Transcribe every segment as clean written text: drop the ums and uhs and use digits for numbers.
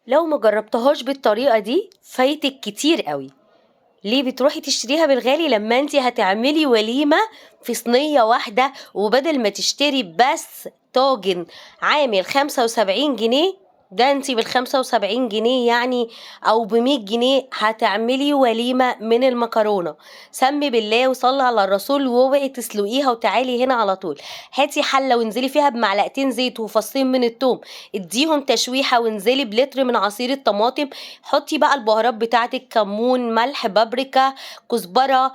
لو ما جربتهاش بالطريقة دي فايتك كتير قوي. ليه بتروحي تشتريها بالغالي لما انت هتعملي وليمة في صينية واحدة، وبدل ما تشتري بس طاجن عامل 75 جنيه، ده انت بال75 جنيه يعني او ب100 جنيه هتعملي وليمة من المكرونة. سمي بالله وصلي على الرسول واوعي تسلقيها وتعالي هنا على طول. هاتي حلة وانزلي فيها بمعلقتين زيت وفصين من التوم، اديهم تشويحة وانزلي بلتر من عصير الطماطم. حطي بقى البهارات بتاعتك، كمون، ملح، بابريكا، كزبرة،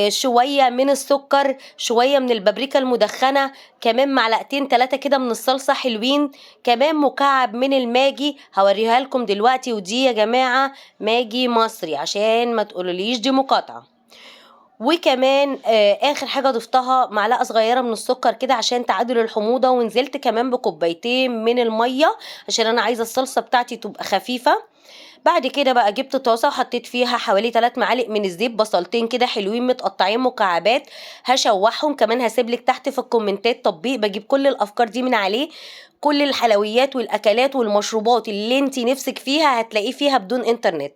شوية من السكر، شوية من البابريكا المدخنة، كمان معلقتين 3 كده من الصلصة حلوين، كمان مكعب من الماجي هوريها لكم دلوقتي. ودي يا جماعة ماجي مصري عشان ما تقولوليش دي مقاطعة. وكمان آخر حاجة ضفتها معلقة صغيرة من السكر كده عشان تعادل الحموضة، ونزلت كمان بكوبايتين من المية عشان أنا عايزة الصلصة بتاعتي تبقى خفيفة. بعد كده بقى جبت طاسة وحطيت فيها حوالي 3 معالق من الزيت، بصلتين كده حلوين متقطعين مكعبات هشوحهم. كمان هسيبلك تحت في الكومنتات تطبيق بجيب كل الأفكار دي من عليه، كل الحلويات والأكلات والمشروبات اللي انتي نفسك فيها هتلاقيه فيها بدون انترنت،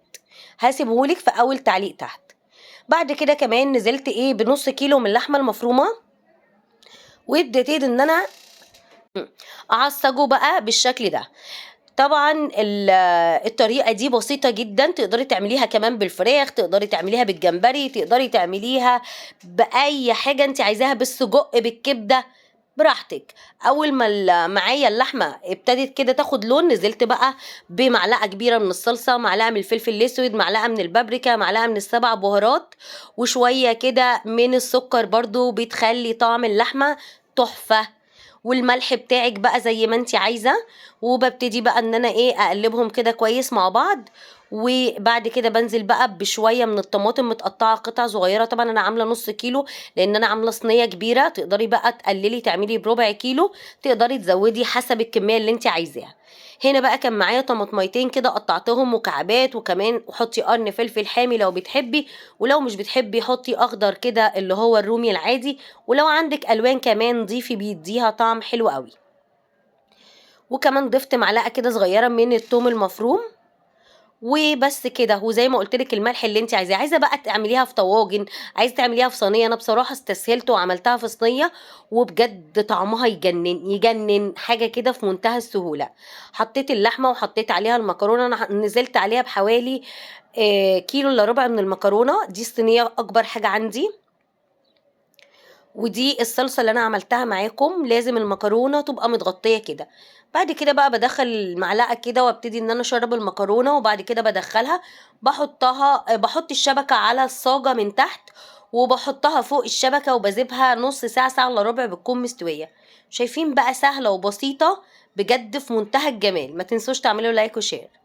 هسيبهولك في أول تعليق تحت. بعد كده كمان نزلت بنص كيلو من اللحمة المفرومة، وابتديت ان انا اعصجه بقى بالشكل ده. طبعا الطريقة دي بسيطة جدا، تقدري تعمليها كمان بالفراخ، تقدري تعمليها بالجمبري، تقدري تعمليها بأي حاجة انت عايزاها، بالسجق، بالكبدة، براحتك. اول ما معايا اللحمة ابتدت كده تاخد لون، نزلت بقى بمعلقة كبيرة من الصلصة، معلقة من الفلفل الاسود، معلقة من البابريكا، معلقة من السبع بهارات، وشوية كده من السكر برضو بتخلي طعم اللحمة تحفة، والملح بتاعك بقى زي ما انت عايزة. وببتدي بقى ان انا اقلبهم كده كويس مع بعض. وبعد كده بنزل بقى بشوية من الطماطم متقطعة قطع صغيرة، طبعا انا عاملة نص كيلو لان انا عاملة صينية كبيرة، تقدري بقى تقللي تعملي بربع كيلو، تقدري تزودي حسب الكمية اللي انت عايزاها. هنا بقى كان معايا طماطميتين كده قطعتهم مكعبات، وكمان حطي قرن فلفل حامي لو بتحبي، ولو مش بتحبي حطي اخضر كده اللي هو الرومي العادي، ولو عندك الوان كمان ضيفي بيديها طعم حلو قوي. وكمان ضفت معلقه كده صغيره من الثوم المفروم وبس كده. وزي ما قلت لك الملح اللي انت عايزاه، عايزه بقى تعمليها في طواجن، عايزه تعمليها في صينيه، انا بصراحه استسهلت وعملتها في صينيه وبجد طعمها يجنن يجنن، حاجه كده في منتهى السهوله. حطيت اللحمه وحطيت عليها المكرونه، انا نزلت عليها بحوالي كيلو الا ربع من المكرونه، دي الصينيه اكبر حاجه عندي. ودي الصلصه اللي انا عملتها معاكم، لازم المكرونه تبقى متغطيه كده. بعد كده بقى بدخل المعلقه كده وابتدي ان انا اشرب المكرونه، وبعد كده بدخلها بحط الشبكه على الصاجه من تحت وبحطها فوق الشبكه وبسيبها نص ساعه، ساعه الا ربع بتكون مستويه. شايفين بقى سهله وبسيطه بجد في منتهى الجمال. ما تنسوش تعملوا like و share.